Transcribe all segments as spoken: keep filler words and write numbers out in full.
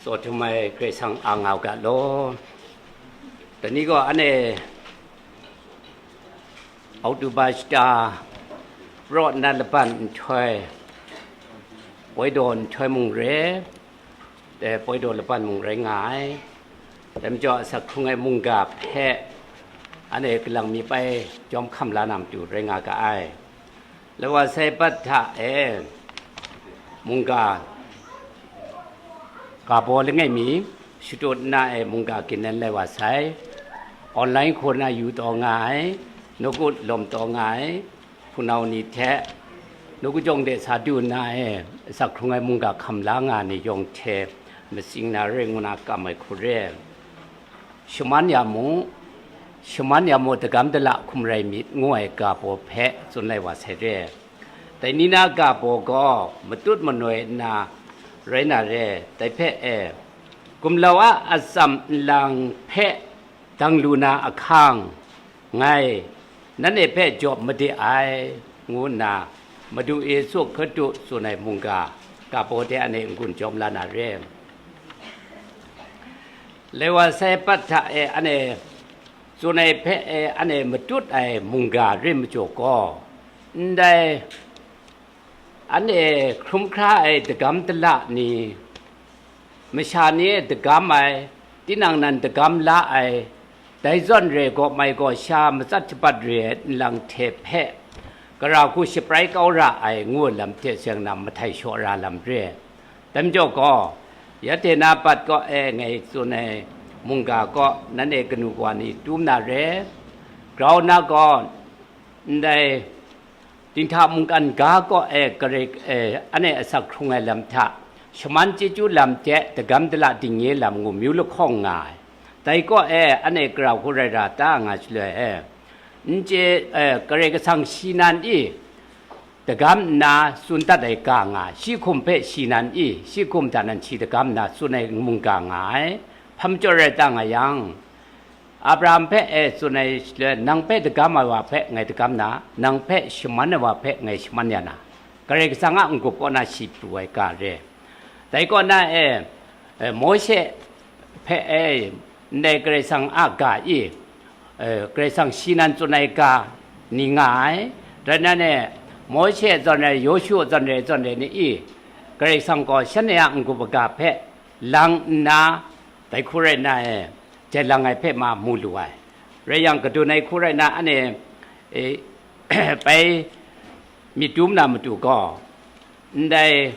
Taw htum ai Karai Kasang a nga u ga law. Dai ni gaw anhte Oktoba shata, praw nna laban nhtoi, poi daw nhtoi mung re, dai poi daw laban mung rai nga ai. Dai majaw, asak hkrung ai mungga hpe anhte galang mi pai jawm hkam la na matu rai nga ga ai. Lawa sai bat hta e mungga ga baw langai mi shadut nna e mungga ginan lai wa sai. Online hku na yu taw nga ai, nawku lawm taw nga ai, hpunau ni hte nawku jawng de sa du nna e, asak hkrung ai mungga hkam la nga ni yawng hte matsing na re ngu na kam ai hku re. Shaman ya mu, shaman ya mu, dagam dala hkum rai myit ngu ai ga baw hpe tsun lai wa sai re. Dai ni na ga baw gaw matut manoi nna rai na re, dai hpe e, gumlau a atsam nlang hpe dang lu na ahkang, ngai nanhte hpe jawp made ai, ngu nna Madu Yesu Hkristu tsun ai mungga ga baw de anhte n-gun jawm la na re. Lewa sai pat hta e anhte tsun ai hpe e anhte matut ai mungga re majaw gaw, ndai anhte hkrum hkra ai dagam dala ni, masha ni e dagam ai, tinang nan dagam la ai, dai zawn re gaw mai gaw sha matsat shabat re ai nlang hte hpe, gara hku shabrai kau ra ai ngu lam hte seng na mahtai shaw ra lam re. Dai majaw gaw, ya hte na bat kaw e ngai tsun ai mungga kaw nanhte kanu kawa ni tum na re, grau na gaw, ndai dinghta mungkan ga kaw e kare, e, anhte asak hkrung ai lam hta, shaman chyeju lam hte dagam dala dingnye lam ngu myu lahkawng nga ai. Dai kaw e anhte gara hku rai ra ta nga shaloi e, n chye, e, Karai Kasang shi nan i, dagam nna tsun dat ai ga nga, shi hkum hpe shi nan i, shi hkum hta nan shi dagam nna tsun ai mungga nga ai. Hpa majaw rai ta nga yang, Abraham hpe e tsun ai shaloi, nang hpe dagam ai wa hpe ngai dagam na, nang hpe shaman ai wa hpe ngai shaman ya na, Karai Kasang a n-gup kaw na shi pru ai ga re. Dai kaw na e, e, Mawshe hpe e, ndai Karai Kasang a ga i, e, Karai Kasang shi nan tsun ai ga ni nga ai. Rai nna e, Mawshe zawn rai, Yawshu zawn rai, zawn rai ni i, Karai Kasang gaw shanhte a n-gup aga hpe lang nna, dai hku rai nna e, jai lang ai hpe ma mu lu ai. Rai yang, kadun ai hku rai nna, anhte, e, bai myit dum na matu gaw, ndai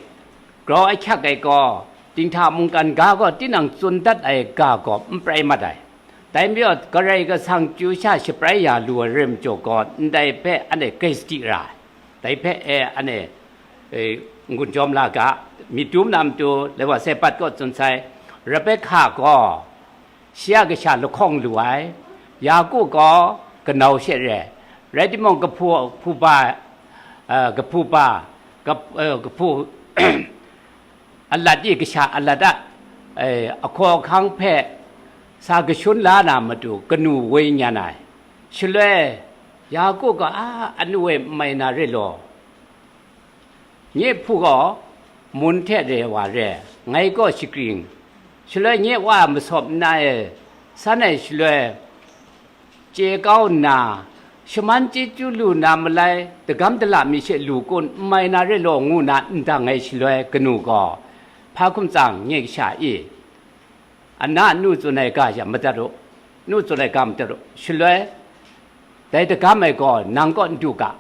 grau ahkyak ai gaw, dinghta mungkan ga gaw tinang tsun dat ai ga gaw n prai mat ai. Dai majaw, Karai Kasang chyu sha shabrai ya lu ai rai majaw gaw, ndai hpe anhte grai sadi ra ai. Dai hpe e anhte, e, n-gun jawm la ga, myit dum na matu, Lewa sai bat kaw tsun sai, Rebekah gaw, shi a kasha lahkawng lu ai, Yaku gaw kanau she re, rai timung, kahpu, hpu ba, eh, kahpu ba, kap-, eh, kahpu alat i kasha alat a, eh, ahkaw ahkang hpe sa kashun la na matu kanu woi nyan ai. Shaloi Yaku gaw, a, anu e n mai na re law, nye hpu gaw mun hte re wa re, ngai gaw shagring, shaloi nye wa masawp nna e san ai shaloi, chye kau nna, shaman chyeju lu na malai, dagam dala mi she lu kun n mai na re law, ngu na n dang ai shaloi, kanu gaw, hpa hkum tsang nye kasha e, ana nu tsun ai ga sha madat u, nu tsun ai ga madat u, shaloi, dai dagam ai gaw nang kaw n du ga,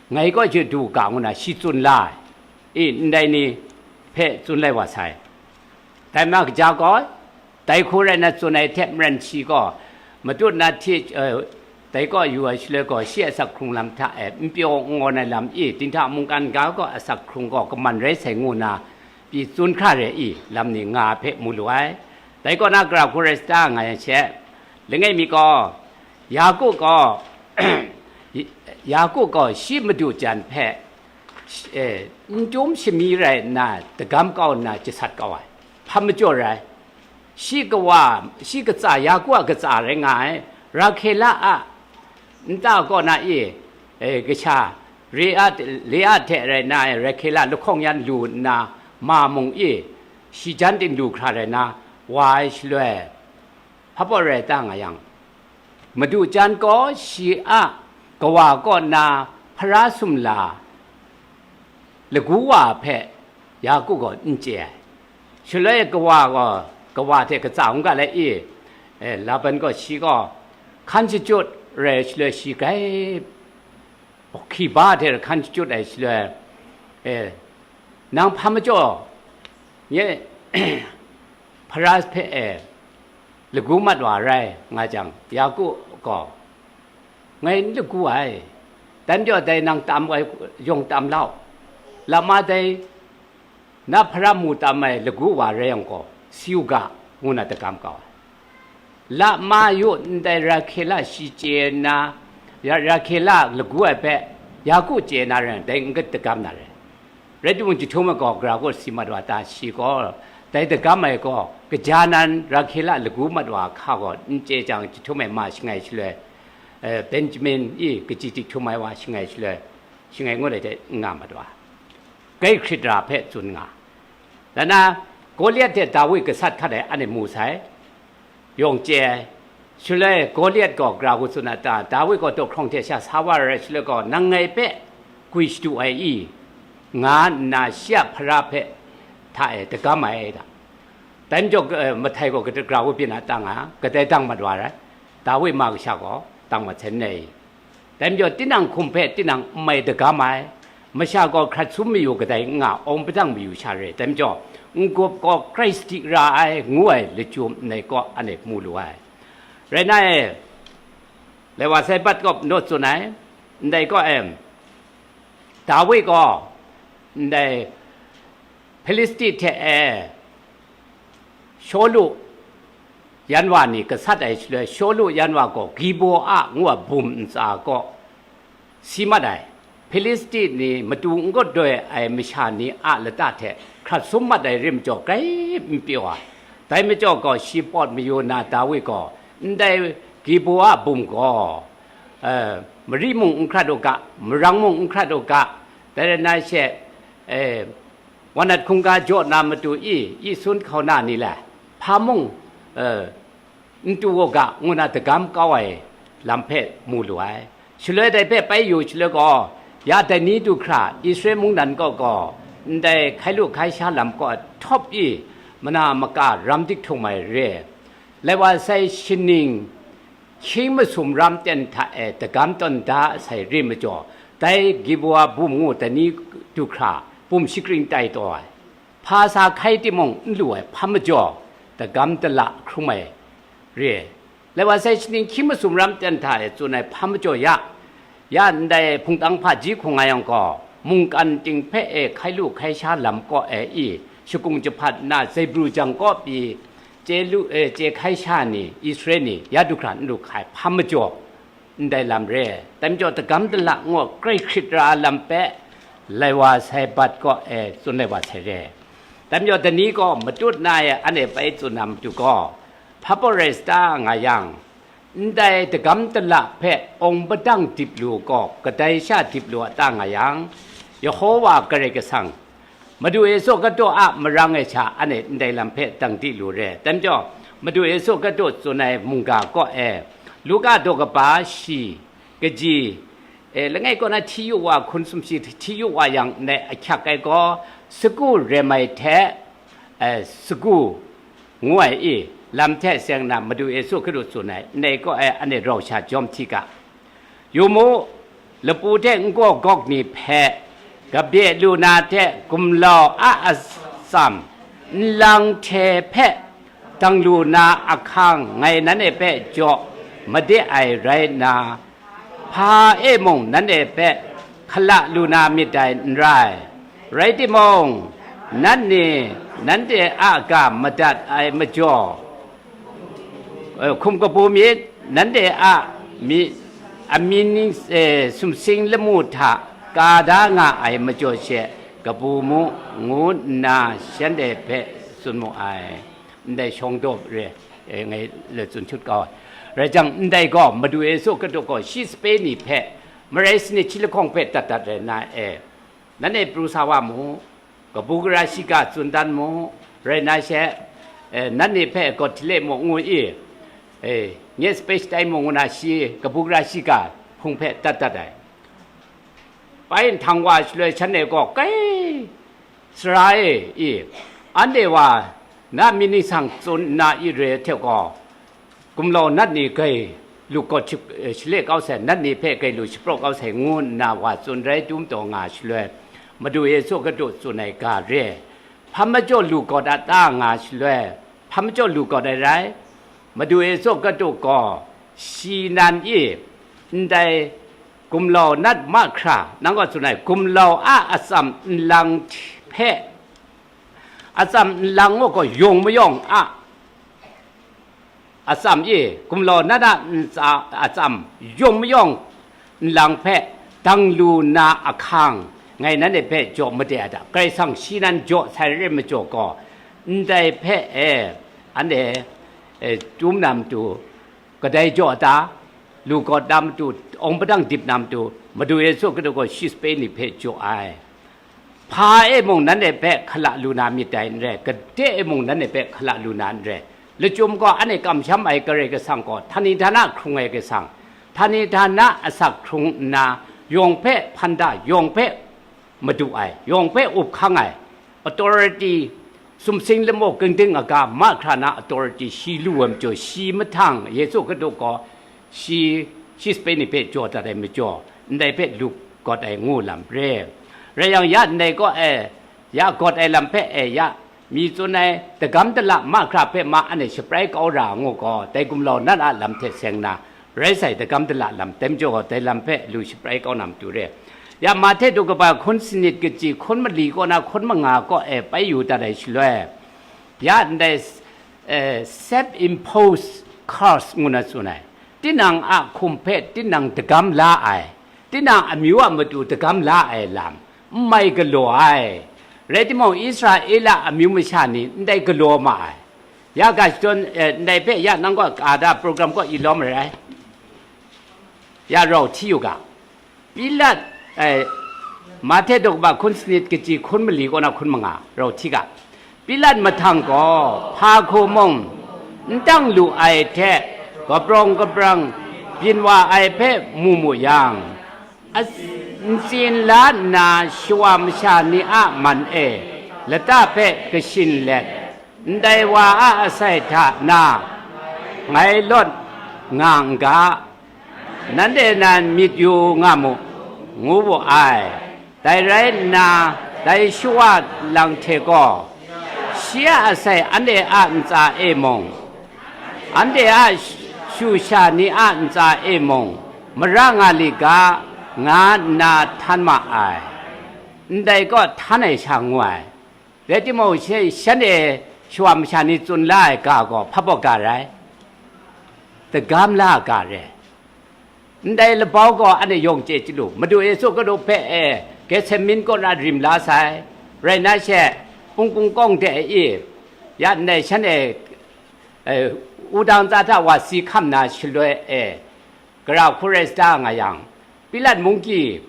ngai kaw je du ga, ngu na shi tsun la ai, i, ndai ni hpe tsun lai wa sai. Dai ma kaja gaw, dai hku rai na tsun ai hte maren shi gaw, matut na hti, eh, dai kaw yu ai shaloi gaw, shi a asak hkrung lam hta e n pyaw n ngawn ai lam i, dinghta mungkan ga gaw asak hkrung gaw kaman rai sai ngu na pyi tsun hkra re i, lam ni nga hpe mu lu ai. Dai kaw na gara hku rai sa ta nga yang she, langai mi gaw, Yaku gaw, Yaku gaw shi madu jan hpe, eh, n chyum shami rai nna, dagam kau nna jasat kau ai. Hpa majaw rai, shi kawa, shi katsa, Yaku a katsa rai nga ai, Rahkela a nta kaw na i, eh, kasha, Lea, Lea hte rai nna, Rahkela lahkawng yan lu nna, ma mung i, shi jan ting lu hkra rai na, wa ai shaloi, hpa pawt rai ta nga yang, madu jan gaw shi a kawa kaw na hpara sumla lagu wa hpe Yaku gaw n chye ai. Shaloi kawa gaw, kawa hte katsa hkungga lai i, eh, Laban gaw shi gaw hkan shachyut rai shaloi shi grai hkriba hte hkan shachyut ai shaloi, eh, nang hpa majaw nye hpara hpe e lagu mat wa rai nga jang, Yaku gaw, ngai n lagu ai, dan jaw dai nang tam ai yawng tam lau, lama dai na hpara mu tam ai lagu wa rai yang gaw, si u ga, ngu na dagam kau ai. La ma yu, ndai Rahkela shi chye nna, Ra- Rahkela lagu ai hpe Yaku chye na rai, dai n dagam na rai. Rai timung, jahtum ai gaw gara kaw si mat wa ta, shi gaw dai dagam ai gaw, kaja nan Rahkela lagu mat wa hka gaw n chye jang, jahtum ai ma shangai shaloi, eh, Benjamin i kaji tik htum ai wa shangai shaloi, shangai ngut ai hte n nga mat wa, grai hkrit ra hpe tsun nga. Dan na, Goliat hte Dawi gasat hkat ai anhte mu sai, yawng chye ai. Shaloi Goliat gaw gara kaw tsun a ta, Dawi gaw dawhkrawng hte sha sa wa rai, shaloi gaw, nang ngai hpe gwi shadu ai i, nga nna shi a hpara hpe hta e dagam ai da. Dai majaw, eh, mahtai gaw gara kaw byin a ta nga, kadai dang mat wa rai, Dawi ma kasha gaw dang mat sai n rai i? Dai majaw, tinang hkum hpe tinang n mai dagam ai, masha gaw hkrat sum mayu kadai n nga, awng padang mayu sha re. Dai majaw, n-gup gaw grai sadi ra ai, ngu ai lachyum ndai kaw anhte mu lu ai. Rai nna e, Lewa sai bat kaw naw tsun ai, ndai kaw e, Dawi gaw ndai Hpilisti hte e Shawlu yan wa ni gasat ai shaloi, Shawlu yan wa gaw Giboa ngu a bum ntsa kaw si mat ai. Hpilisti ni matu n kawt doi ai masha ni a lata hte hkrat sum mat ai rim majaw grai n pyaw ai. Dai majaw gaw shi pawt mayu na Dawi gaw ndai Giboa bum gaw, eh, mari mung n hkrat u ga, marang mung n hkrat u ga, dai rai na she, eh, wanat hkungga jaw na matu i, i sun hkauna ni le, hpa mung, eh, n tu u ga, ngu na dagam kau ai lam hpe mu lu ai. Shaloi dai hpe bai yu shaloi gaw, ya dai ni du hkra Israel mungdan kaw gaw, ndai hkai lu hkai sha lam kaw htawp i, mana maka ram dik htung mai re. Lewa sai shaning hkying masum ram ten hta e dagam tawn da sai re majaw, dai Giboa bum ngu dai ni du hkra bum shakring tai taw ai. Hpa sa hkai timung n lu ai hpa majaw, dagam dala hkrum ai re. Lewa sai shaning hkying masum ram ten hta e tsun ai hpa majaw ya, ya ndai hpungtang hpaji hkung nga yang gaw, mungkan ting hpe e hkai lu hkai sha lam kaw e i, shakung jahpat nna zaibru jang kaw pyi, chye lu, eh, chye hkai sha ni, Israel ni, ya du hkra n lu hkai hpa majaw, ndai lam re. Dai majaw, dagam dala ngu grai hkrit ra ai lam hpe, Lewa sai bat kaw e tsun Lewa sai re. Dai majaw, dai ni gaw matut na e anhte bai tsun na matu gaw, hpa pawt rai sa ta nga yang, ndai dagam dala hpe awng padang dip lu gaw, kadai sha dip lu a ta nga yang, Yehova Karai Kasang, Madu Yesu Hkristu a marang e sha anhte ndai lam hpe dang di lu re. Dai majaw, Madu Yesu Hkristu tsun ai mungga kaw e, Luka daw kaba shi, kaji, e, langai kaw na hti yu wa, hkun sumshi hti yu wa yang ndai ahkyak ai gaw, sagu rem ai hte, e, sagu ngu ai i, lam hte seng na Madu Yesu Hkristu tsun ai, ndai kaw e anhte rau sha jawm hti ga. Yu mu, lapu hte n-gaw gawk ni hpe, kabye lu na hte gumlau a atsam, nlang hte hpe dang lu na ahkang ngai nanhte hpe jaw made ai rai nna, hpa e mung nanhte hpe hkala lu na myit dai n rai. Rai timung, nan ni nanhte a ga madat ai majaw, eh, hkum kabu myit, nanhte a mi, amying, eh, sumsing lamu hta ka da nga ai majaw she kabu mu, ngu nna shanhte hpe tsun mu ai. Ndai shawng daw re, eh, ngai le tsun hkyut kau ai. Rai jang, ndai gaw Madu Yesu Hkristu gaw shi sape ni hpe, marai sanit shi lahkawng hpe dat dat rai nna, eh, nanhte pru sa wa mu, kabu gara shiga tsun dan mu, Rai nna she, eh, nanni hpe Gawt Hti Le mung ngu i, eh, nye sape shatai mung ngu na shi kabu gara shiga hpung hpe dat dat ai. Bai nhtang wa shaloi shanhte gaw, "Kai, Sara e, i, anhte wa na myit ni sang tsun nna i re hte gaw, gumlau nat ni gai lu gawt shi-, eh, shale kau sai, nat ni hpe gai lu shapraw kau sai," ngu nna wa tsun rai tum taw nga shaloi, Madu Yesu Hkristu tsun ai ga re, hpa majaw lu gawt a ta nga shaloi, hpa majaw lu gawt ai rai? Madu Yesu Hkristu gaw shi nan i ndai gumlau nat mahkra, nang gaw tsun ai, gumlau a atsam nlang hpe, atsam nlang gaw yawng mayawng a atsam e, gumlau nat a ntsa atsam yawng mayawng nlang hpe dang lu na ahkang, ngai nanhte hpe jaw made a ta? Karai Kasang shi nan jaw sai re majaw gaw, ndai hpe e, anhte, e, tum na matu, kadai jaw a ta? Lu gawt na matu, awng padang dip na matu, Madu Yesu Hkristu gaw shi sape ni hpe jaw ai. Hpa e mung nanhte hpe hkala lu na myit dai n re, gade e mung nanhte hpe hkala lu na n re. Lachyum gaw, anhte kamsham ai Karai Kasang gaw, htani htana hkrung ai Kasang, htani htana asak hkrung nna, yawng hpe hpan da, yawng hpe madu ai, yawng hpe up hkang ai, authority, sumsing lamu, ginding aga mahkra na authority shi lu ai majaw, shi mahtang Yesu Hkristu gaw shi, shi sape ni hpe jaw dat ai majaw, ndai hpe lu gawt ai ngu lam re. Rai yang, ya ndai gaw e, ya gawt ai lam hpe e, ya mi tsun ai dagam dala mahkra hpe ma anhte shabrai kau ra ngu gaw, dai gumlau nat a lam hte seng na, rai sai, dagam dala lam, dai majaw gaw dai lam hpe lu shabrai kau na matu re. Ya Mahte daw kaba hkun sanit, kaji hkun mali kaw na hkun manga kaw e bai yu dat ai shaloi, ya ndai, eh, self imposed curse ngu na tsun ai, tinang a hkum hpe tinang dagam la ai, tinang amyu a matu dagam la ai lam, n mai galaw ai. Rai timung, Israela amyu masha ni ndai galaw ma ai. Ya ga shadawn, eh, ndai hpe ya nang gaw ka da program kaw i lawm marai. Ya rau hti yu ga. Pilat, eh, Mahte daw kaba hkun sanit, kaji hkun mali kaw na hkun manga, rau hti ga. Pilat mahtang gaw hpa hku mung n tang lu ai hte, kaprawng kaprang byin wa ai hpe mu mu yang, as-, ntsin la nna shawa masha ni a man e lata hpe kashin let, ndai wa a asai hta na ngai lawt nga n ga, nanhte nan myit yu nga mu, ngu wu ai. Dai rai nna, dai shawa lang hte gaw, shi a asai anhte a ntsa e mung, anhte a shu sha ni a ntsa e mung, mara nga li ga, nga nna htan ma ai. Ndai gaw htan ai sha ngu ai. Rai timung, she-, shanhte shawa masha ni tsun la ai ga gaw hpa baw ga rai? Dagam la ai ga re. Ndai labau gaw anhte yawng chye chyalu, Madu Yesu Hkristu hpe e Gethsemane kaw na rim la sai, rai nna she, pungkung kawng de e, ya ndai shanhte, e, wudang tsa hta wa si hkam na shaloi e, gara hku rai sata nga yang, Pilat munggyi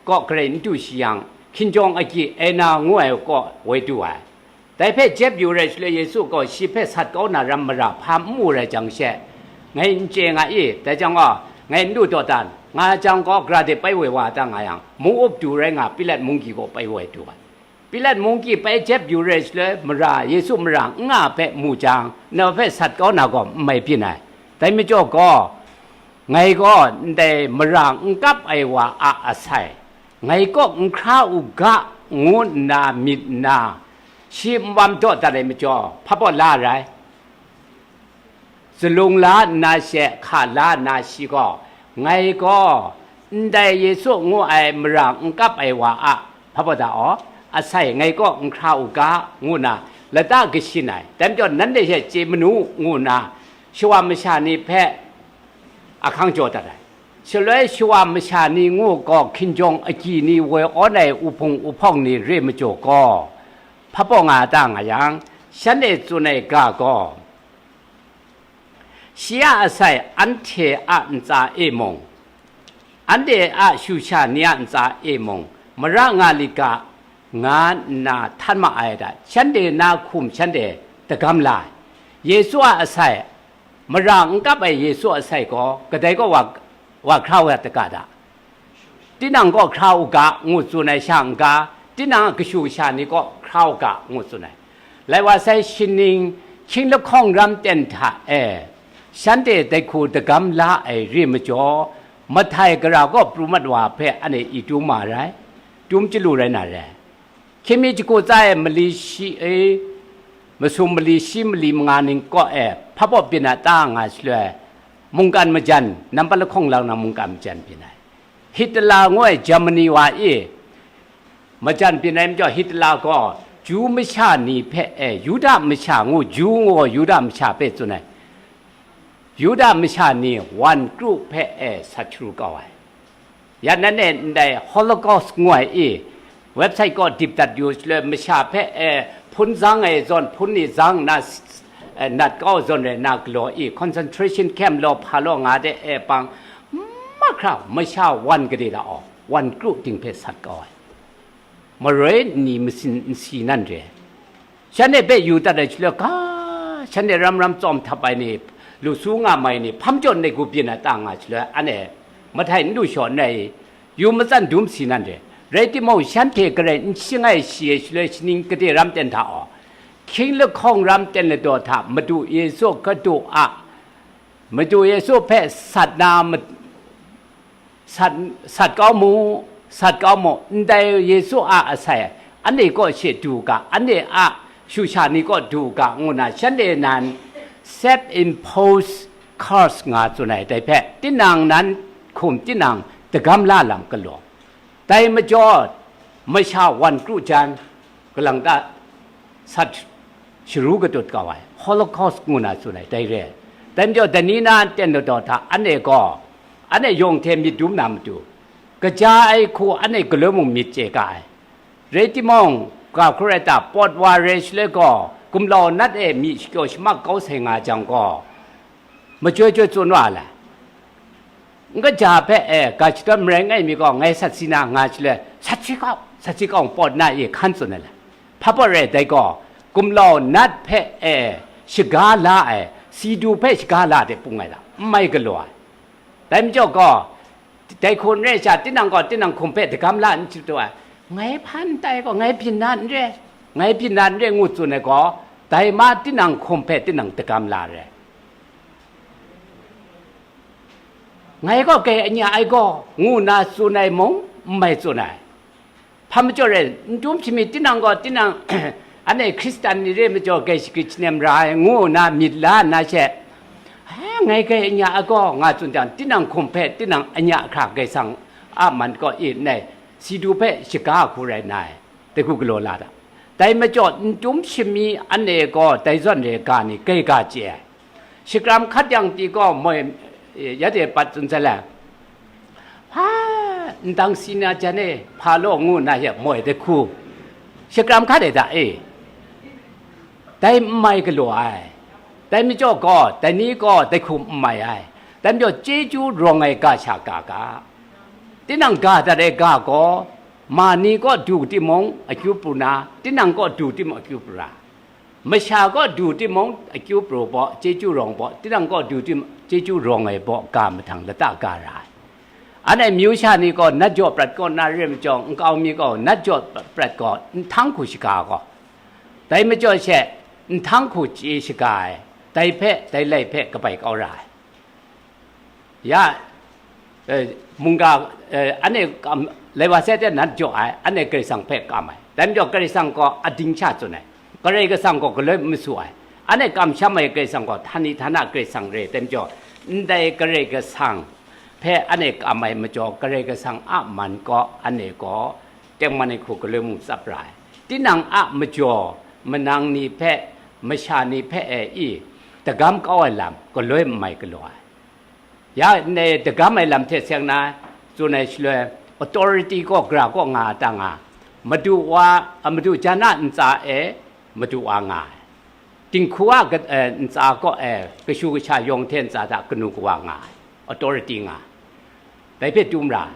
kaw garai n du shi yang, hkinjawng agyi Anna ngu ai kaw woi du ai. Dai hpe jep yu rai shaloi, Yesu gaw shi hpe sat kau na ram mara hpa n mu rai jang she, ngai n chye nga i, dai jang gaw, ngai n lu taw dan, nga jang gaw, gara de pai woi wa ta nga yang, mung up du rai nga, Pilat munggyi kaw pai woi du ai. Pilat munggyi pai jep yu rai shaloi, mara, Yesu mara n nga hpe mu jang, na hpe sat kau na gaw n mai byin ai. Dai majaw gaw, ngai gaw ndai mara n kap ai wa a asai, ngai kaw n hkra u ga, ngu nna myit nna, shi n wam daw dat ai majaw, hpa baw la rai. Zalung la nna she, hka la nna shi gaw, ngai gaw ndai Yesu ngu ai mara n kap ai wa a, hpa baw da aw, asai ngai kaw n hkra u ga, ngu nna lata kashin ai. Dai majaw nanhte she chye manu, ngu nna shawa masha ni hpe ahkang jaw dat ai. Shaloi shawa masha ni ngu gaw hkinjawng agyi ni woi awn ai uhpung uhpawng ni re majaw gaw, hpa baw nga ta nga yang, shanhte tsun ai ga gaw, shi a asai anhte a ntsa e mung, anhte a shu sha ni a ntsa e mung, mara nga li ga, nga nna htan ma ai hta, shanhte na hkum shanhte dagam la ai. Yesu a asai, mara n kap ai Yesu a asai gaw, kadai gaw wa, wa hkra wa ta ga da? Tinang gaw hkra u ga, ngu tsun ai sha n ga, tinang a kashu kasha ni gaw hkra u ga, ngu tsun ai. Lai wa sai, shaning hkying lahkawng ram ten hta e, shanhte dai hku dagam la ai re majaw, Mahtai gara gaw pru mat wa hpe ane i tum ma rai, tum chyalu rai na re. Hkying mi jaku tsa e mali shi e, masum mali shi mali manga ning kaw e hpabaw byin a ta nga shaloi, mungkan majan, nampat lahkawng lang na mungkan majan byin ai. Hitler ngu ai Germany wa e majan byin ai majaw, Hitler gaw Ju masha ni hpe e, Yuda masha ngu, Ju ngu gaw Yuda masha hpe tsun ai, Yuda masha ni wan kru hpe e sat sharu kau ai. Ya nan e ndai Holocaust ngu ai e, website kaw dip dat yu shaloi, masha hpe e hpun zang ai zawn, hpun ni zang nna s-, s-, e, nat kau zawn rai nna galaw e, concentration camp law hpa law nga de e pang, mahkra masha wan gade da aw, wan kru ting hpe sat kau ai. Maroi nni masin nsi nan re. Shanhte hpe yu dat ai shaloi, ga, shanhte ram ram tsawm htap ai ni, lu su nga mai ni, hpam jaw nai gu byin a ta nga shaloi, anhte mahtai n lu shaw n rai i, yu matsan dum si nan re. Rai timung, shanhte garai n shing ai shi ai shaloi, shaning gade ram ten hta aw, hkying lahkawng ram ten ladaw hta Madu Yesu Hkristu a, Madu Yesu hpe sat na ma-, sat, sat kau mu, sat kau mu, ndai Yesu a asai, anhte kaw she du u ga, anhte a shu sha ni kaw du u ga, ngu na shanhte nan self imposed curse nga tsun ai, dai hpe tinang nan hkum tinang dagam la lam galaw. Dai majaw, masha wan kru jan, galang ta sat sharu katut kau ai, Holocaust ngu na tsun ai, dai re ai. Dai majaw, dai ni na ten ladaw hta, anhte gaw, anhte yawng hte myit dum na matu, kaja ai hku anhte galoi mung myit chye ga ai. Rai timung, ga hku rai ta, pawt wa re shaloi gaw, gumlau nat e myi shakyaw shamak kau sai nga jang gaw, machyoi chyoi tsun wa ai. N kaja hpe e ga shadawn marai ngai mi gaw, ngai sat si na nga shaloi, sat si kau, sat si kau, pawt na e hkan tsun ai le. Hpa pawt rai dai gaw, gumlau nat hpe e shaga la ai, si du hpe shaga la de pung ai la, n mai galaw ai. Dai majaw gaw, dai hku n rai sha, tinang gaw tinang hkum hpe dagam la n chyu ai, ngai hpan tai gaw, ngai byin na n re, ngai byin na n re, ngu tsun ai gaw, dai ma tinang hkum hpe tinang dagam la re. Ngai gaw kai anya ai gaw, ngu nna tsun ai mung, n mai tsun ai. Hpa majaw rai, n dum shami tinang gaw tinang, anhte Hkristan ni re majaw kai shagrit shanem ra ai, ngu nna myit la nna she, "He, ngai kai anya ai gaw," nga tsun jang, tinang hkum hpe tinang anya hkra Karai Kasang a man kaw e nai, si du hpe shaga hku rai nna ai. Dai hku galaw la da. Dai majaw, n dum shami anhte gaw dai zawn re ga ni kai ga chye ai. Shakram hkat yang pyi gaw moi, ya de pat tsun sai le, hpa, ndang si na jan e, hpa law ngu nna ya moi dai hku. Shakram hkat e da e. Dai n mai galaw ai. Dai majaw gaw, dai ni gaw dai hku n mai ai. Dai majaw, chyeju rawng ai ga sha ga ga. Tinang ga dat ai ga gaw, ma ni kaw du timung, akyu pru na, tinang kaw du timung, akyu pru ra. Masha kaw du timung, akyu pru baw, chyeju rawng baw, tinang kaw du timung, chyeju rawng ai baw ga mahtang lata ga ra ai. Anhte myu sha ni gaw nat jaw prat kaw na re majaw, nkau mi gaw nat jaw prat gaw, nhtang hku shaga gaw, dai majaw she, nhtang hku chye shaga ai, dai hpe, dai lai hpe kabai kau ra ai. Ya, eh, mungga, eh, anhte kam, lai wa sai hte nat jaw ai, anhte Karai Kasang hpe kam ai. Dai majaw Karai Kasang gaw ading sha tsun ai. Karai Kasang gaw galoi n masu ai. Anhte kamsham ai Karai Kasang gaw htani htana Karai Kasang re ai majaw, ndai Karai Kasang hpe anhte kam ai majaw, Karai Kasang a man kaw anhte gaw tengman ai hku galoi mung tsap ra ai. Tinang a majaw, manang ni hpe, masha ni hpe e i, dagam kau ai lam galoi n mai galaw ai. Ya, ndai dagam ai lam hte seng na tsun ai shaloi, authority kaw, gara kaw nga a ta nga, madu wa, a, madu jan a ntsa e madu wa nga ai. Dinghku a kat-, eh, ntsa kaw e, kashu kasha yawng hte ntsa hta kanu kawa nga ai, authority nga ai. Dai hpe tum ra ai.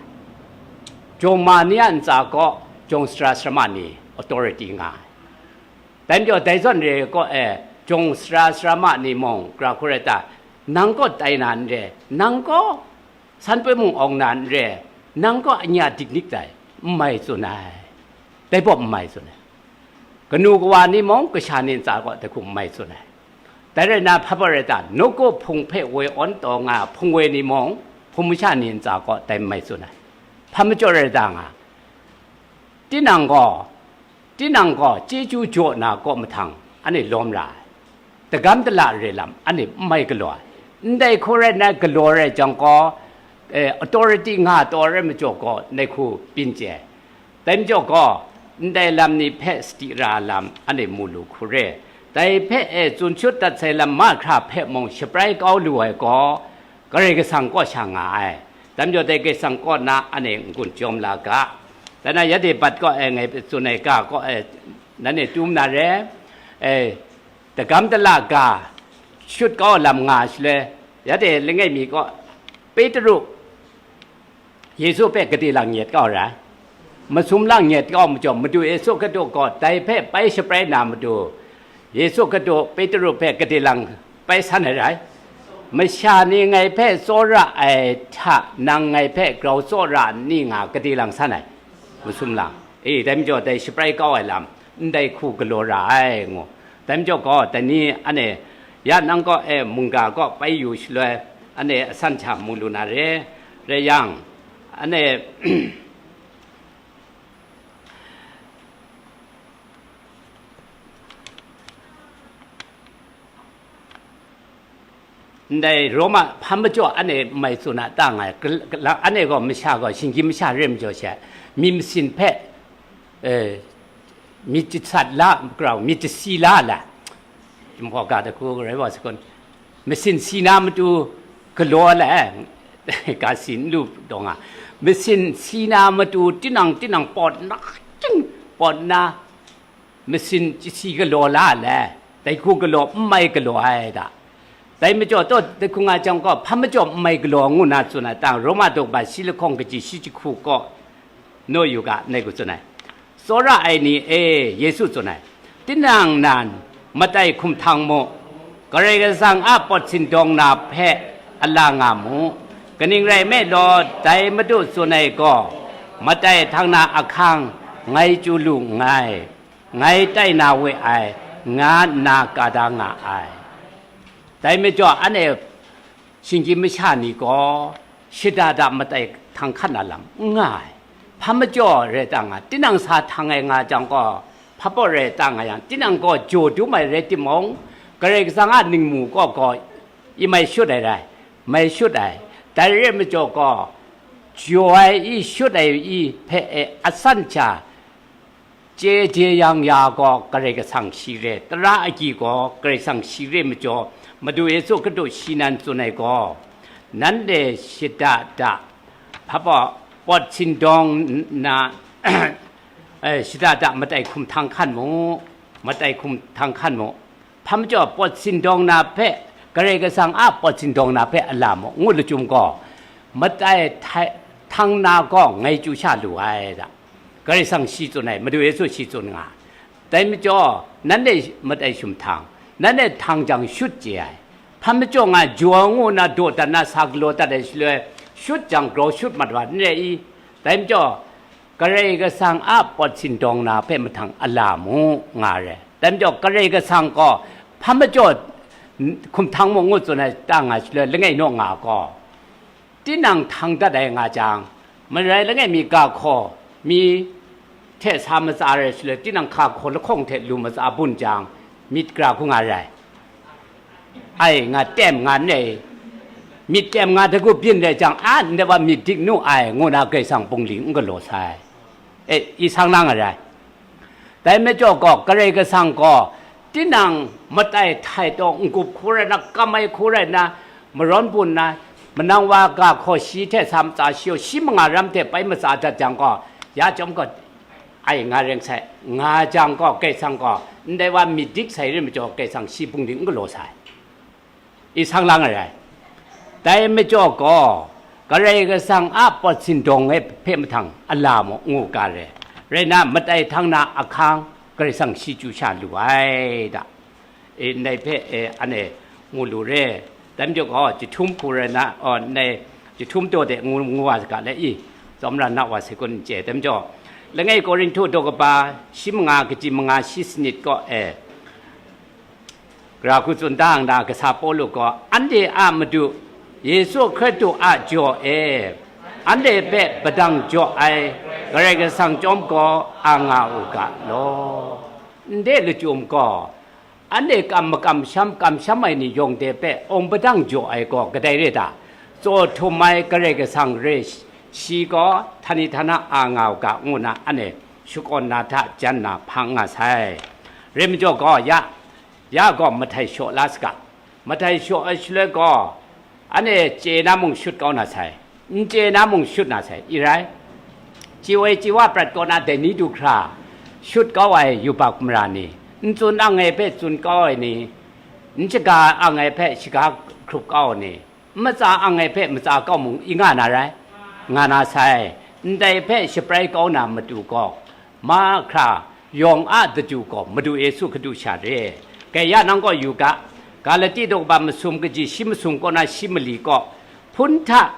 Jawng ma ni a ntsa kaw, jawng sara sarama ni, authority nga ai. Dai majaw dai zawn re kaw e, jawng sara sara ma ni mung, gara hku rai ta, nang kaw tai na n re, nang kaw sanpoi mung awng na n re, nang kaw anya dik nik tai, n mai tsun ai. Dai baw n mai tsun ai. Kanu kawa ni mung, kasha ni ntsa kaw dai hku n mai tsun ai. Dai rai na, hpa baw rai ta, nawku hpung hpe woi awn taw nga ai hpung woi ni mung, hpung masha ni ntsa kaw dai n mai tsun ai. Hpa majaw rai ta nga, tinang gaw, tinang gaw chyeju jaw na kaw mahtang, anhte lawm ra ai. Dagam dala re lam, anhte n mai galaw ai. Ndai hku rai nna galaw rai jang gaw, eh, authority nga taw rai majaw gaw, ndai hku byin chye ai. Dai majaw gaw, ndai lam ni hpe sadi ra lam, anhte mu lu hku re. Dai hpe e tsun shut dat sai lam mahkra hpe mung shabrai kau lu ai gaw, Karai Kasang kaw sha nga ai. Dai majaw dai Karai Kasang kaw na anhte n-gun jawm la ga. Dai na, ya de bat kaw e ngai tsun ai ga kaw e, nanhte tum na re, e, dagam dala ga shut kau lam nga shaloi, ya de langai mi kaw, Petru, Yesu hpe gade lang nyet kau ra ai. Masum lang nyet kau majaw, Madu Yesu Hkristu gaw dai hpe pai shabrai na matu, Yesu Hkristu Petru hpe gade lang pai san ai rai. Masha ni ngai hpe tsawra ai hta, nang ngai hpe grau tsawra ni nga gade lang san ai. Masum lang. E, dai majaw dai shabrai kau ai lam, ndai hku galaw ra ai, ngu. Dai majaw gaw, dai ni anhte, ya nang kaw e mungga kaw pai yu shaloi, anhte asan hta mu lu na re, rai yang, anhte, ndai Roma hpa majaw anhte mai tsun a ta nga ai, gala-, gala-, anhte gaw masha gaw, shinggyim masha re majaw she, myit masin hpe, eh, myit jasat la, grau, myit jasi la la, Jinghpaw ga da hku rai wa sa kun, masin si na matu galaw la, ga si n lu taw nga, masin si na matu tinang tinang pawt na, ting pawt na, masin jasi galaw la le, dai hku galaw n mai galaw ai da. Dai majaw taw, dai hku nga jang gaw, hpa majaw n mai galaw ngu na tsun ai tang, Roma daw ba shi lahkawng kaji shi jahku kaw, naw yu ga, nai ku tsun ai. Tsawra ai ni e, Yesu tsun ai, tinang nan matai hkum htang mu, Karai Kasang a pawt sindawng na hpe a la nga mu. Kaning rai nme law, dai Madu tsun ai gaw, matai htang na ahkang ngai chyu lu nngai, ngai tai na we ai, nga nna ka da nga ai. Dai majaw, anhte shinggyim masha ni gaw, shada da matai htang hkan na lam n nga ai. Hpa majaw rai ta nga, tinang sa htang ai nga jang gaw, hpa baw rai ta nga yang, tinang gaw jaw dum ai rai timung, Karai Kasang a ningmu kaw gaw, i mai shut ai rai, mai shut ai. Dai re majaw gaw, jaw ai i, shut ai i hpe e asan hta, chye je yang ya gaw Karai Kasang shi re, tara agyi gaw Karai Kasang shi re majaw, Madu Yesu Hkristu shi nan tsun ai gaw, nanhte shada da, hpa baw, pawt sindawng na, eh, shada da matai hkum htang hkan mu, matai hkum htang hkan mu. Hpa majaw pawt sindawng na hpe, Karai Kasang a pawt sindawng na hpe a la mu, ngu lachyum gaw, matai htai-, htang na gaw ngai chyu sha lu ai da. Karai Kasang shi tsun ai, Madu Yesu shi tsun nga. Dai majaw, nanhte matai hkum htang, nanhte htang jang shut chye ai. Hpa majaw nga jaw ngu na daw dat na sa galaw dat ai shaloi, shut jang grau shut mat wa n re i? Dai majaw, Karai Kasang a pawt sindawng na hpe mahtang a la mu, nga re. Dai majaw, Karai Kasang gaw hpa majaw hkum htang mu ngu tsun ai ta nga shaloi, langai naw nga gaw, tinang htang dat ai nga jang, marai langai mi ga hkaw mi hte sa matsa rai shaloi, tinang hka hkaw lahkawng hte lu matsa bun jang, myit gara hku nga rai. Ai, nga tem nga n re, myit tem nga hte hku byin rai jang, a, ndai wa myit dik nu ai, ngu na Karai Kasang bungli n galaw sai. E, i sang lang a rai. Dai majaw gaw, Karai Kasang gaw, tinang matai htai taw, n-gup hku rai na, kam ai hku rai na, marawn bun na, manang wa ga hkaw shi hte sa matsa shi, shi manga ram hte bai matsa dat jang gaw, ya chyawm gaw, ai, nga reng sai, nga jang gaw, Karai Kasang gaw, ndai wa myit dik sai re majaw, Karai Kasang shi bungli n galaw sai. I sang lang ai rai. Dai majaw gaw, Karai Kasang a pawt sindawng e hpe mahtang a la mu, ngu ga re. Rai nna, matai htang na ahkang Karai Kasang shi chyu sha lu ai da. E, ndai hpe, e, anhte mu lu re. Dai majaw gaw, jahtum hku rai na, aw, ndai jahtum daw de ngu, ngu wa saga le i, tsawmra na wa sai kun n chye. Dai majaw, langai Korinhtu daw kaba shi manga, kaji manga shi sanit kaw e, Gara hku tsun da nna, kasa Pawlu gaw, anhte a Madu, Yesu Hkristu a jaw e, anhte hpe padang jaw ai Karai Kasang chyawm gaw a nga u ga law. Ndai lachyum gaw, anhte kam makam sham, kamsham ai ni yawng de hpe awng padang jaw ai gaw kadai re ta? Tsaw htum ai Karai Kasang re, shi gaw htani htana a nga u ga, ngu na anhte shakawn na hta jan na hpang nga sai. Rai majaw gaw, ya, ya gaw mahtai shaw la saga. Mahtai shaw ai shaloi gaw, anhte chye na mung shut kau na sai, n chye na mung shut na sai, i rai. Chye ai chye wa prat kaw na dai ni du hkra, shut kau ai yubak mara ni, n tsun ang ai hpe tsun kau ai ni, n shaga ang ai hpe shaga hkrup kau ai ni, n matsa ang ai hpe matsa kau mung i nga na rai, nga na sai. Ndai hpe shabrai kau na matu gaw, mahkra yawng a daju gaw Madu Yesu Hkristu sha re. Kaya nang gaw yu ga, Galati daw kaba masum kaji shi masum kaw na shi mali kaw, hpun hta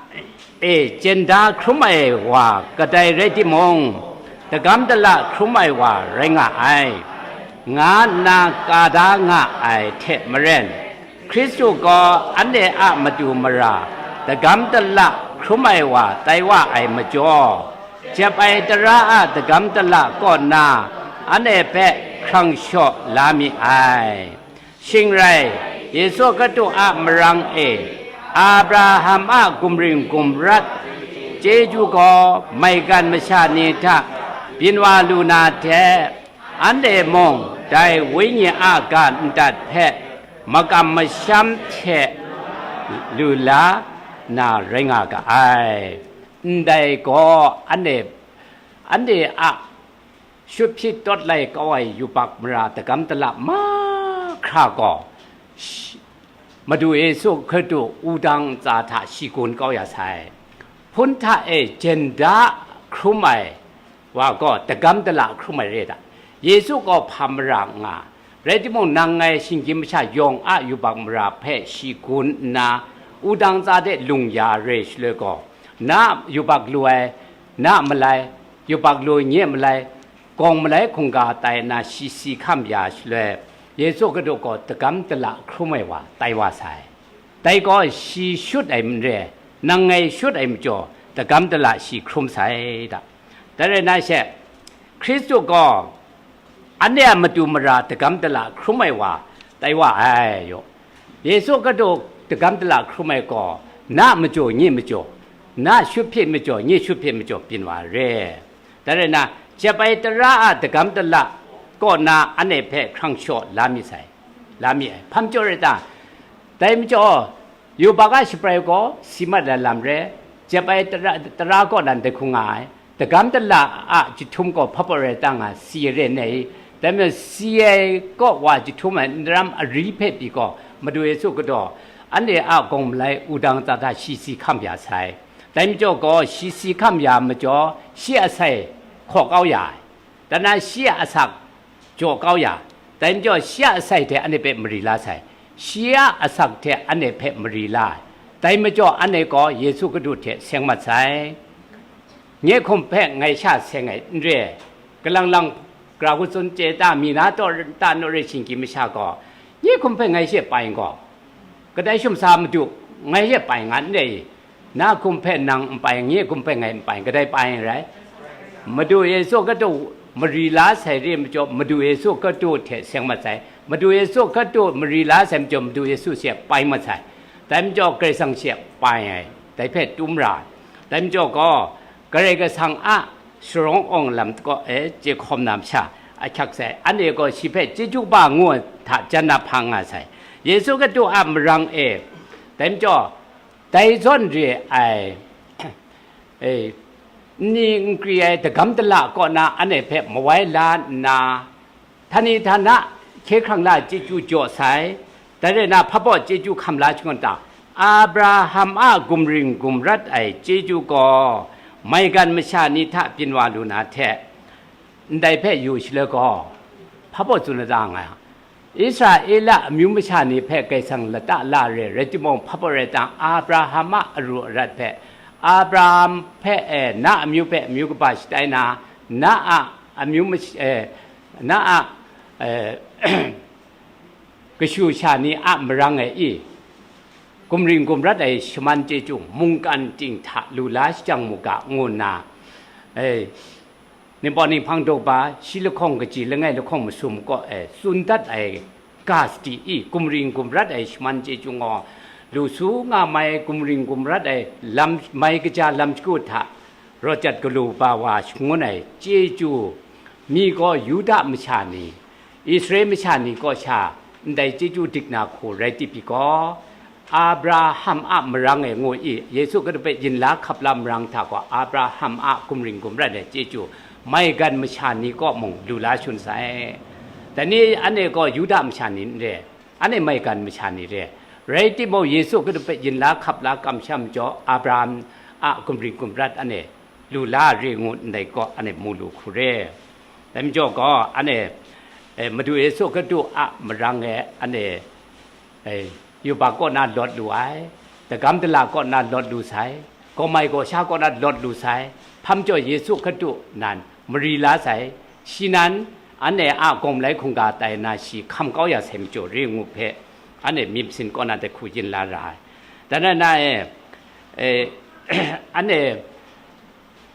e jenda hkrum ai wa kadai rai timung, dagam dala hkrum ai wa rai nga ai, nga nna ka da nga ai hte maren, Hkristu gaw anhte a matu mara dagam dala hkrum ai wa tai wa ai majaw, jep ai tara a dagam dala kaw na anhte hpe hkrang shaw la mi ai. Shing rai, Yesu Hkristu a marang e, Abraham a gumring gumrat chyeju gaw maigan masha ni hta byin wa lu na hte, anhte mung dai Wenyi a ga ndat hpe makam masham hte lu la na rai nga ga ai. Ndai gaw anhte, anhte a shut hpyit tawt lai kau ai yubak mara dagam dala mahkra gaw, shi-, Madu Yesu Hkristu wudang ntsa hta shi gun kau ya sai. Hpun hta e jenda hkrum ai wa gaw dagam dala hkrum ai re ta? Yesu gaw hpa mara nga, rai timung, nang ngai shinggyim masha yawng a yubak mara hpe shi gun nna, wudang ntsa de lung ya re shaloi gaw, na yubak lu ai, na malai, yubak lu nye malai, gawng malai hkungga tai nna shi si hkam ya shaloi, Yesu Hkristu gaw dagam dala hkrum ai wa tai wa sai. Dai gaw shi shut ai n re, nang ngai shut ai majaw, dagam dala shi hkrum sai da. Dai rai na she, Hkristu gaw anhte a matu mara dagam dala hkrum ai wa tai wa ai yaw. Yesu Hkristu dagam dala hkrum ai gaw, na majaw nye majaw, na shut hpyit majaw nye shut hpyit majaw byin wa ai re. Dai rai na, jep ai tara a dagam dala kaw na anhte hpe hkrang shaw la mi sai, la mi ai. Hpa majaw rai ta? Dai majaw, yubak a shabrai gaw si mat ai lam re, jep ai tara, tara kaw na ndai hkung nga ai. Dagam dala a jahtum gaw hpa baw rai ta nga, si ai re ne i? Dai majaw, si ai kaw wa jahtum ai n daram ari hpe pyi gaw, Madu Yesu Hkristu anhte a gawng malai wudang ntsa hta shi si hkam ya sai. Dai majaw gaw, shi si hkam ya majaw, shi a sai hkaw kau ya ai. Dan na shi a asak jaw kau ya, dai majaw shi a asai hte anhte hpe mari la sai, shi a asak hte anhte hpe mari la ai. Dai majaw anhte gaw Yesu Hkristu hte seng mat sai. Nye hkum hpe ngai sha seng ai n re ai, kalang lang, gara hku tsun chye ta, mi na taw ta naw re, shinggyim masha gaw, nye hkum hpe ngai she pai n gaw, kadai shumsa Madu, ngai she pai nga n re i? Na hkum hpe nang n pai, nye hkum hpe ngai n pai, kadai pai n rai? Madu Yesu Hkristu mari la sai re majaw, Madu Yesu Hkristu hte seng mat sai. Madu Yesu Hkristu mari la sai majaw, Madu Yesu she pai mat sai. Dai majaw Karai Kasang she pai ai, dai hpe tum ra ai. Dai majaw gaw, Karai Kasang a sharawng awng lam kaw e chye hkawm na masha ahkyak sai, anhte gaw shi hpe chyeju kaba ngu ai hta jan na hpang nga sai. Yesu Hkristu a marang e, dai majaw, dai zawn re ai, e, nni nkri ai dagam dala kaw na anhte hpe mawai la nna, htani htana hkye hkrang la chyeju jaw sai, dai rai na, hpa baw chyeju hkam la shangun ta? Abraham a gumring gumrat ai chyeju gaw maigan masha ni hta byin wa lu na hte, Ndai hpe yu shaloi gaw, hpa baw tsun lata nga, Israela amyu masha ni hpe Kaisang lata la re, rai timung, hpa baw rai tang, Abraham a aru arat hpe, Abraham hpe, e, na amyu hpe amyu kaba shatai na, na a amyu mash-, e, na a, e, kashu sha ni a marang e i, gumring gumrat ai shaman chyeju mungkan ting hta lu la shajang mu ga, ngu nna, e, Ningpawt Ninghpang daw ba shi lahkawng kaji langai lahkawng masum kaw e tsun dat ai ga sadi i, gumring gumrat ai shaman chyeju gaw, lu su nga mai gumring gumrat ai lam, mai kaja lam shagu hta rawt jat galu ba wa shangun ai chyeju mi gaw Yuda masha ni, Israel masha ni kaw sha ndai chyeju dik na hku rai tip pyi gaw, Abraham a marang e ngu i, Yesu Hkristu hpe yin la hkap la marang hta gaw, Abraham a gumring gumrat ai chyeju, maigan masha ni kaw mung lu la shun sai. Dai ni anhte gaw Yuda masha ni n re, anhte maigan masha ni re. Rai timung, Yesu Hkristu hpe yin la hkap la kamsham majaw, Abraham a gumring gumrat anhte lu la re ngu ndai gaw, anhte mu lu hku re. Dai majaw gaw, anhte, e, Madu Yesu Hkristu a marang e anhte, e, yubak kaw na lawt lu ai, dagam dala kaw na lawt lu sai, kawmai kawsha kaw na lawt lu sai, hpa majaw Yesu Hkristu nan mari la sai, shi nan anhte a gawm lai hkungga tai na shi hkam kau ya sai majaw re ngu hpe, anhte myit masin kaw na dai hku yin la ra ai. Dan na na e, e, anhte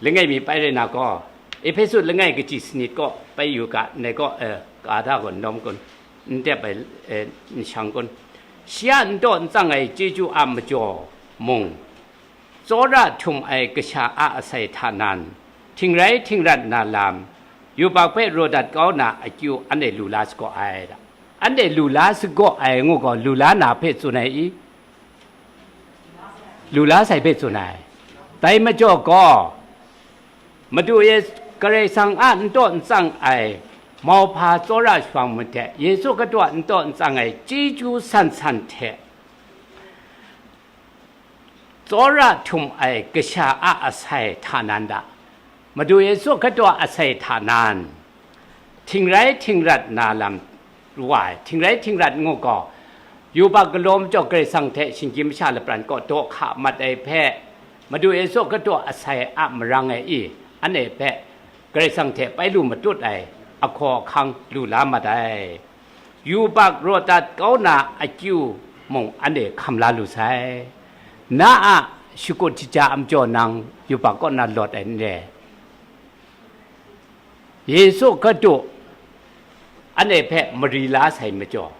langai mi pai rai na gaw, Ehpesu langai kaji sanit kaw pai yu ga, ndai gaw, e, ka da gaw n lawm kun, n tep ai, e, n shang kun, shi a n taw n tsang ai chyeju a majaw mung, tsawra htum ai kasha a asai hta nan, htingrai htingrat na lam, yubak hpe raw dat kau na akyu anhte lu la sagaw ai. Anhte lu la sagaw ai ngu gaw, lu la na hpe tsun ai i? Lu la sai hpe tsun ai. Dai majaw gaw, Madu Yesu, Karai Kasang a n taw n tsang ai mauhpa tsawra shawng myit hte, Yesu Hkristu a n taw n tsang ai chyeju san san hte, tsawra htum ai kasha a asai hta nan da, Madu Yesu Hkristu a asai hta nan, htingrai htingrat na lam wa ai, htingrai htingrat ngu gaw, yubak galaw majaw Karai Kasang hte shinggyim masha lapran kaw daw hka mat ai hpe, Madu Yesu Hkristu a asai a marang e i, anhte hpe Karai Kasang hte pai lu matut ai ahkaw ahkang lu la mat ai. Yubak raw dat kau na akyu mung anhte hkam la lu sai. Na a shakut shaja a majaw nang yubak kaw na lawt ai n re. Yesu Hkristu anhte hpe mari la sai majaw,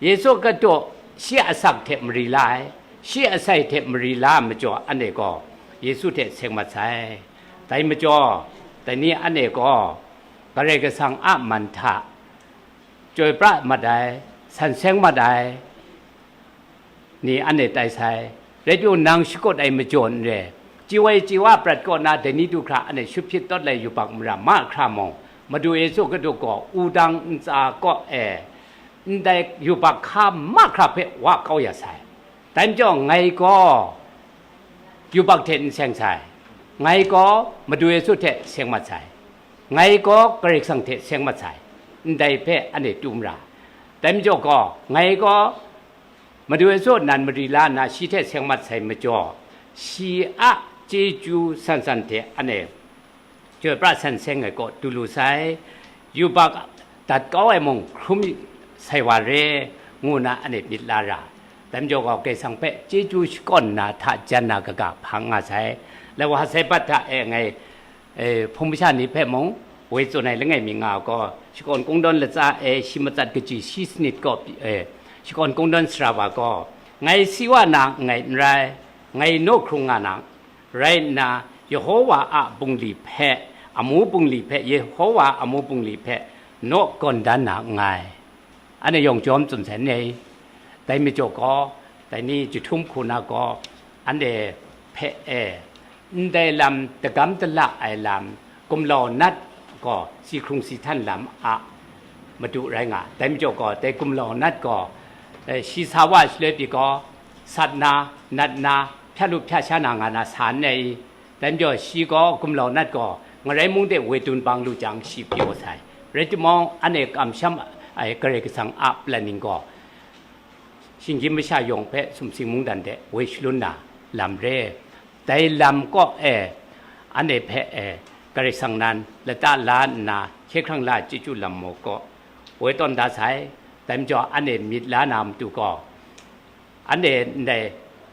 Yesu Hkristu shi a asak hte mari la ai, shi a asai hte mari la ai majaw, anhte gaw Yesu hte seng mat sai. Dai majaw, dai ni anhte gaw Karai Kasang a man hta chyoi pra mat ai, san seng mat ai ni anhte tai sai. Rai timung, nang shakut ai majaw n re, chye woi chye wa prat kaw na dai ni du hkra anhte shut hpyit tawt lai yubak mara mahkra mung, Madu Yesu Hkristu gaw wudang ntsa kaw e ndai yubak hka mahkra hpe wa kau ya sai. Dai majaw, ngai gaw yubak hte n seng sai, ngai gaw Madu Yesu hte seng mat sai, ngai gaw Karai Kasang hte seng mat sai, ndai hpe anhte tu mara. Dai majaw gaw, ngai gaw Madu Yesu nan mari la nna shi hte seng mat sai majaw, shi a chyeju san san hte anhte chyoi pra san seng ai kaw du lu sai, yubak dat kau ai mung hkrum sai wa re, ngu na anhte myit la ra. Dai majaw gaw, Karai Kasang hpe chyeju shakawn na hta jan na kaga hpang nga sai. Lai wa sai bat hta e ngai, e, hpung masha ni hpe mung, woi tsun ai langai mi nga gaw, shakawn kungdawn latsa e shi matsat kaji shi sanit kaw, e, shakawn kungdawn sara wa gaw, ngai si wa na nngai n rai, ngai naw hkrung nga na, rai nna, Yehowa a bungli hpe, amu bungli hpe, Yehowa amu bungli hpe naw gawn dan na nngai. Anhte yawng jawm tsun sai n re? Dai majaw gaw, dai ni jahtum hku na gaw, anhte hpe e, ndai lam, dagam dala ai lam, gumlau nat gaw si hkrung si htan lam a madu rai nga. Dai majaw gaw, dai gumlau nat gaw, e, shi sa wa shaloi pyi gaw, sat na, nat na, hpya lu hpya sha na nga na sa n re i? Dai majaw shi gaw gumlau nat gaw Ngarai mung de woi dun bang lu jang shi pyaw sai. Rai timung, anhte kamsham ai Karai Kasang a planning gaw, shinggyim masha yawng hpe sumsing mungdan de woi shalun na lam re. Dai lam kaw e, anhte hpe e, Karai Kasang nan lata la nna, hkye hkrang la chyeju lam maw kaw, woi tawn da sai. Dai majaw, anhte myit la na matu gaw, anhte ndai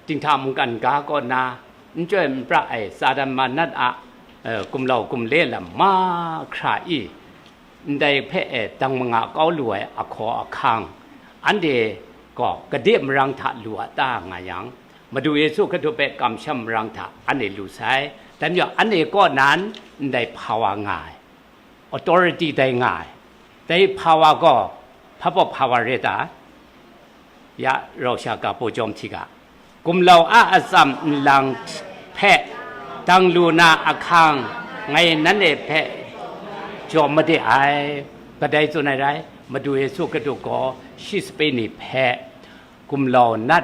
dinghta mungkan ga kaw na, n chyoi n pra ai Satan manat a, eh, gumlau gumle lam mahkra i, ndai hpe e dang manga kau lu ai ahkaw ahkang, anhte gaw gade marang hta lu a ta nga yang, Madu Yesu Hkristu hpe kamsham marang hta anhte lu sai. Dai majaw, anhte kaw nan ndai power nga ai, authority dai nga ai. Dai power gaw, hpa baw power re ta? Ya, rau sha ga baw jawm hti ga. Gumlau a atsam nlang hpe dang lu na ahkang, ngai nanhte hpe jaw made ai. Kadai tsun ai rai? Madu Yesu Hkristu gaw shi sape ni hpe gumlau nat,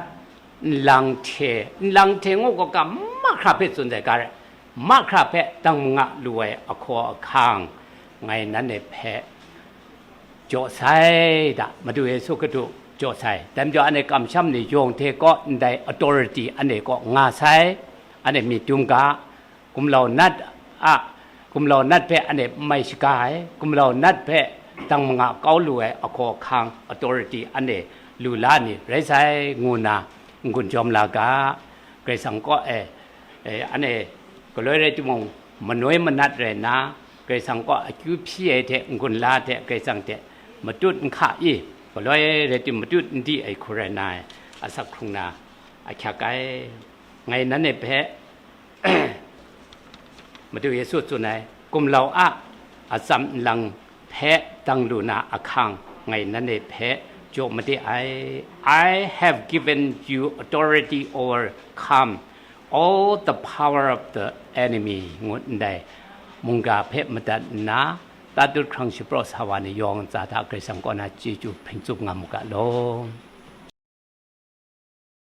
nlang hte, nlang hte ngu gaw, ga mahkra hpe tsun ai ga rai, mahkra hpe dang manga lu ai ahkaw ahkang, ngai nanhte hpe jaw sai da, Madu Yesu Hkristu jaw sai. Dai majaw, anhte kamsham ni yawng hte kaw ndai authority anhte kaw nga sai, anhte myit dum ga, gumlau nat a, gumlau nat hpe anhte n mai shaga ai, gumlau nat hpe dang manga kau lu ai ahkaw ahkang, authority anhte lu la ni rai sai, ngu nna n-gun jawm la ga. Karai Kasang kaw e, e, anhte galoi rai timung, manoi manat rai nna, Karai Kasang kaw akyu hpyi ai hte n-gun la hte Karai Kasang hte matut nhka i, galoi rai tim matut n di ai hku rai nna, asak hkrung na ahkyak ai. Ngai nanhte hpe Madu Yesu tsun ai, gumlau a atsam nlang hpe dang lu na ahkang, ngai nanhte hpe jaw made ai. I have given you authority over come all the power of the enemy, ngut ndai mungga hpe madat nna, tatut hkrang shapraw sa wa ni yawng ntsa hta Karai Kasang kaw na chyeju hpring tsup nga mu ga law.